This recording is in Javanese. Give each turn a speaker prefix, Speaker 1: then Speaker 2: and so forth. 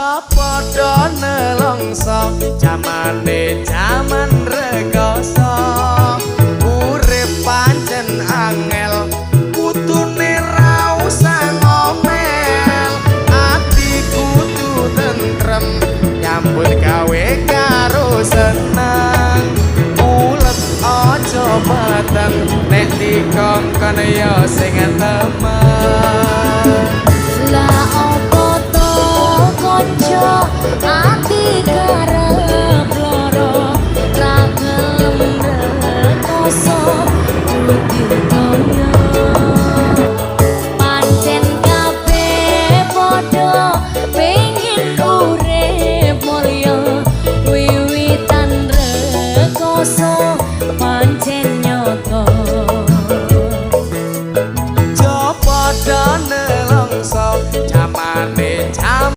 Speaker 1: Aja padha nelongso, jamane jaman rekoso. Urip pancen angel, kudune ra usah ngomel. Ati kudu tentrem, nyambut gawe karo seneng. Ulet aja peteng, nek dikongkon ya sing.